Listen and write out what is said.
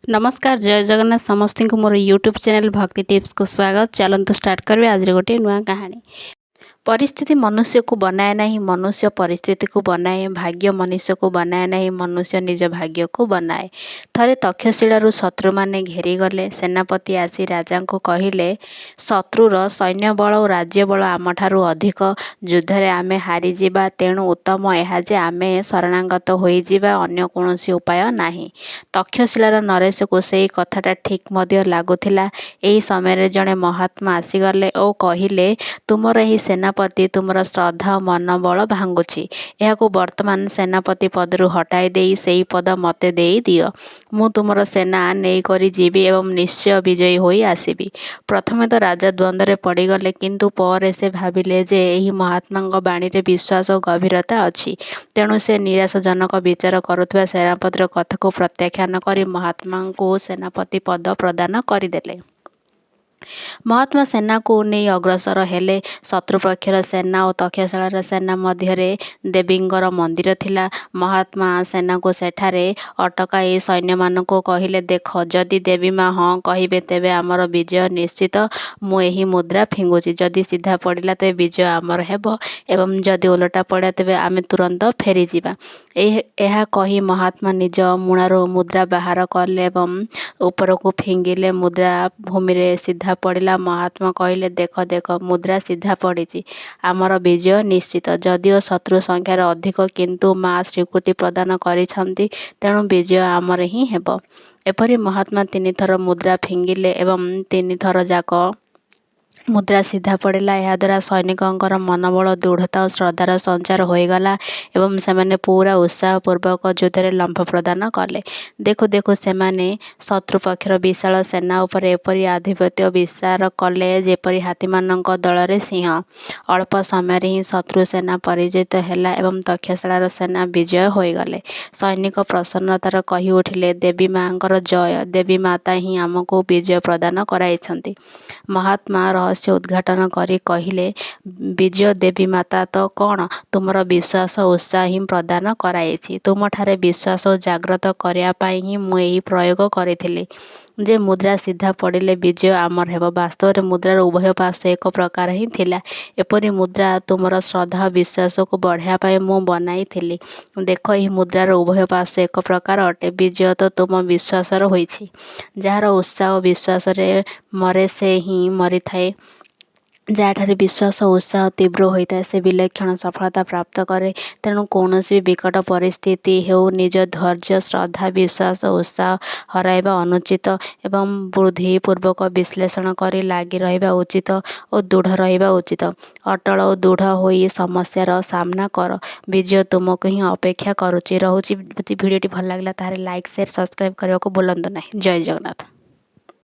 ନମସ୍କାର, ଜୟ ଜଗନ୍ନାଥ। ସମସ୍ତଙ୍କୁ ମୋର ୟୁଟ୍ୟୁବ୍ ଚ୍ୟାନେଲ୍ ଭକ୍ତି ଟିପ୍ସକୁ ସ୍ୱାଗତ। ଚାଲନ୍ତୁ ଷ୍ଟାର୍ଟ କରିବା ଆଜିର ଗୋଟିଏ ନୂଆ କାହାଣୀ। ପରିସ୍ଥିତି ମନୁଷ୍ୟକୁ ବନାଏ ନାହିଁ, ମନୁଷ୍ୟ ପରିସ୍ଥିତିକୁ ବନାଏ। ଭାଗ୍ୟ ମନୁଷ୍ୟକୁ ବନାଏ ନାହିଁ, ମନୁଷ୍ୟ ନିଜ ଭାଗ୍ୟକୁ ବନାଏ। ଥରେ ତକ୍ଷଶିଳାରୁ ଶତ୍ରୁମାନେ ଘେରିଗଲେ। ସେନାପତି ଆସି ରାଜାଙ୍କୁ କହିଲେ, ଶତ୍ରୁର ସୈନ୍ୟବଳ ଓ ରାଜ୍ୟବଳ ଆମଠାରୁ ଅଧିକ। ଯୁଦ୍ଧରେ ଆମେ ହାରିଯିବା। ତେଣୁ ଉତ୍ତମ ଏହା ଯେ ଆମେ ଶରଣାଗତ ହୋଇଯିବା, ଅନ୍ୟ କୌଣସି ଉପାୟ ନାହିଁ। ତକ୍ଷଶିଳାର ନରେଶକୁ ସେଇ କଥାଟା ଠିକ୍ ମଧ୍ୟ ଲାଗୁଥିଲା। ଏହି ସମୟରେ ଜଣେ ମହାତ୍ମା ଆସିଗଲେ ଓ କହିଲେ, ତୁମର ଏହି ସେନାପତି ତୁମର ଶ୍ରଦ୍ଧା ଓ ମନୋବଳ ଭାଙ୍ଗୁଛି। ଏହାକୁ ବର୍ତ୍ତମାନ ସେନାପତି ପଦରୁ ହଟାଇ ଦେଇ ସେହି ପଦ ମୋତେ ଦେଇଦିଅ। ମୁଁ ତୁମର ସେନା ନେଇକରି ଯିବି ଏବଂ ନିଶ୍ଚୟ ବିଜୟୀ ହୋଇ ଆସିବି। ପ୍ରଥମେ ତ ରାଜା ଦ୍ୱନ୍ଦ୍ୱରେ ପଡ଼ିଗଲେ, କିନ୍ତୁ ପରେ ସେ ଭାବିଲେ ଯେ ଏହି ମହାତ୍ମାଙ୍କ ବାଣୀରେ ବିଶ୍ୱାସ ଓ ଗଭୀରତା ଅଛି। ତେଣୁ ସେ ନିରାଶାଜନକ ବିଚାର କରୁଥିବା ସେନାପତିର କଥାକୁ ପ୍ରତ୍ୟାଖ୍ୟାନ କରି ମହାତ୍ମାଙ୍କୁ ସେନାପତି ପଦ ପ୍ରଦାନ କରିଦେଲେ। ମହାତ୍ମା ସେନାକୁ ନେଇ ଅଗ୍ରସର ହେଲେ। ଶତ୍ରୁପକ୍ଷର ସେନା ଓ ତକ୍ଷଶିଳାର ସେନା ମଧ୍ୟରେ ଦେବୀଙ୍କର ମନ୍ଦିର ଥିଲା। ମହାତ୍ମା ସେନାକୁ ସେଠାରେ ଅଟକାଇ ସୈନ୍ୟମାନଙ୍କୁ କହିଲେ, ଦେଖ, ଯଦି ଦେବୀ ମା ହଁ କହିବେ ତେବେ ଆମର ବିଜୟ ନିଶ୍ଚିତ। ମୁଁ ଏହି ମୁଦ୍ରା ଫିଙ୍ଗୁଛି। ଯଦି ସିଧା ପଡ଼ିଲା ତେବେ ବିଜୟ ଆମର ହେବ ଏବଂ ଯଦି ଓଲଟା ପଡ଼ିଲା ତେବେ ଆମେ ତୁରନ୍ତ ଫେରିଯିବା। ଏହା କହି ମହାତ୍ମା ନିଜ ମୁଣାରୁ ମୁଦ୍ରା ବାହାର କଲେ ଏବଂ ଉପରକୁ ଫିଙ୍ଗିଲେ। ମୁଦ୍ରା ଭୂମିରେ ସିଧା ପଡ଼ିଲା। ମହାତ୍ମା କହିଲେ, ଦେଖ ଦେଖ, ମୁଦ୍ରା ସିଧା ପଡ଼ିଛି। ଆମର ବିଜୟ ନିଶ୍ଚିତ। ଯଦିଓ ଶତ୍ରୁ ସଂଖ୍ୟାରେ ଅଧିକ, କିନ୍ତୁ ମା ସ୍ୱୀକୃତି ପ୍ରଦାନ କରିଛନ୍ତି, ତେଣୁ ବିଜୟ ଆମର ହିଁ ହେବ। ଏପରି ମହାତ୍ମା ତିନିଥର ମୁଦ୍ରା ଫିଙ୍ଗିଲେ ଏବଂ ତିନିଥର ଯାକ ମୁଦ୍ରା ସିଧା ପଡ଼ିଲା। ଏହାଦ୍ୱାରା ସୈନିକଙ୍କର ମନୋବଳ, ଦୃଢ଼ତା ଓ ଶ୍ରଦ୍ଧାର ସଞ୍ଚାର ହୋଇଗଲା ଏବଂ ସେମାନେ ପୁରା ଉତ୍ସାହପୂର୍ବକ ଯୁଦ୍ଧରେ ଲମ୍ଫ ପ୍ରଦାନ କଲେ। ଦେଖୁ ଦେଖୁ ସେମାନେ ଶତ୍ରୁପକ୍ଷର ବିଶାଳ ସେନା ଉପରେ ଏପରି ଆଧିପତ୍ୟ ବିସ୍ତାର କଲେ, ଯେପରି ହାତୀମାନଙ୍କ ଦଳରେ ସିଂହ। ଅଳ୍ପ ସମୟରେ ହିଁ ଶତ୍ରୁ ସେନା ପରାଜିତ ହେଲା ଏବଂ ତକ୍ଷଶିଳାର ସେନା ବିଜୟ ହୋଇଗଲେ। ସୈନିକ ପ୍ରସନ୍ନତାର କହି ଉଠିଲେ, ଦେବୀ ମାଙ୍କର ଜୟ! ଦେବୀ ମାତା ହିଁ ଆମକୁ ବିଜୟ ପ୍ରଦାନ କରାଇଛନ୍ତି। ମହାତ୍ମା ରହସ୍ୟ ଉଦ୍ଘାଟନ କରି କହିଲେ, ବିଜୟ ଦେବୀ ମାତା ତ କ'ଣ, ତୁମର ବିଶ୍ୱାସ ଓ ଉତ୍ସାହ ହିଁ ପ୍ରଦାନ କରାଇଛି। ତୁମଠାରେ ବିଶ୍ୱାସ ଓ ଜାଗ୍ରତ କରିବା ପାଇଁ ହିଁ ମୁଁ ଏହି ପ୍ରୟୋଗ କରିଥିଲି ଯେ ମୁଦ୍ରା ସିଧା ପଡ଼ିଲେ ବିଜୟ ଆମର ହେବ। ବାସ୍ତବରେ ମୁଦ୍ରାର ଉଭୟ ପାର୍ଶ୍ୱ ଏକ ପ୍ରକାର ହିଁ ଥିଲା। ଏପରି ମୁଦ୍ରା ତୁମର ଶ୍ରଦ୍ଧା ଓ ବିଶ୍ୱାସକୁ ବଢ଼ାଇବା ପାଇଁ ମୁଁ ବନାଇଥିଲି। ଦେଖ, ଏହି ମୁଦ୍ରାର ଉଭୟ ପାର୍ଶ୍ୱ ଏକ ପ୍ରକାର ଅଟେ। ବିଜୟ ତ ତୁମ ବିଶ୍ୱାସର ହୋଇଛି। ଯାହାର ଉତ୍ସାହ ଓ ବିଶ୍ୱାସରେ ମରେ, ସେ ହିଁ ମରିଥାଏ। ଯାହାଠାରେ ବିଶ୍ୱାସ ଓ ଉତ୍ସାହ ତୀବ୍ର ହୋଇଥାଏ, ସେ ବିଲକ୍ଷଣ ସଫଳତା ପ୍ରାପ୍ତ କରେ। ତେଣୁ କୌଣସି ବି ବିକଟ ପରିସ୍ଥିତି ହେଉ, ନିଜ ଧୈର୍ଯ୍ୟ, ଶ୍ରଦ୍ଧା, ବିଶ୍ୱାସ ଓ ଉତ୍ସାହ ହରାଇବା ଅନୁଚିତ ଏବଂ ବୁଦ୍ଧିପୂର୍ବକ ବିଶ୍ଳେଷଣ କରି ଲାଗି ରହିବା ଉଚିତ ଓ ଦୃଢ଼ ରହିବା ଉଚିତ। ଅଟଳ ଓ ଦୃଢ଼ ହୋଇ ସମସ୍ୟାର ସାମ୍ନା କର। ବିଜୟ ତୁମକୁ ହିଁ ଅପେକ୍ଷା କରୁଛି। ରହୁଛି। ଯଦି ଭିଡ଼ିଓଟି ଭଲ ଲାଗିଲା ତାହେଲେ ଲାଇକ୍, ସେୟାର, ସବସ୍କ୍ରାଇବ୍ କରିବାକୁ ଭୁଲନ୍ତୁ ନାହିଁ। ଜୟ ଜଗନ୍ନାଥ।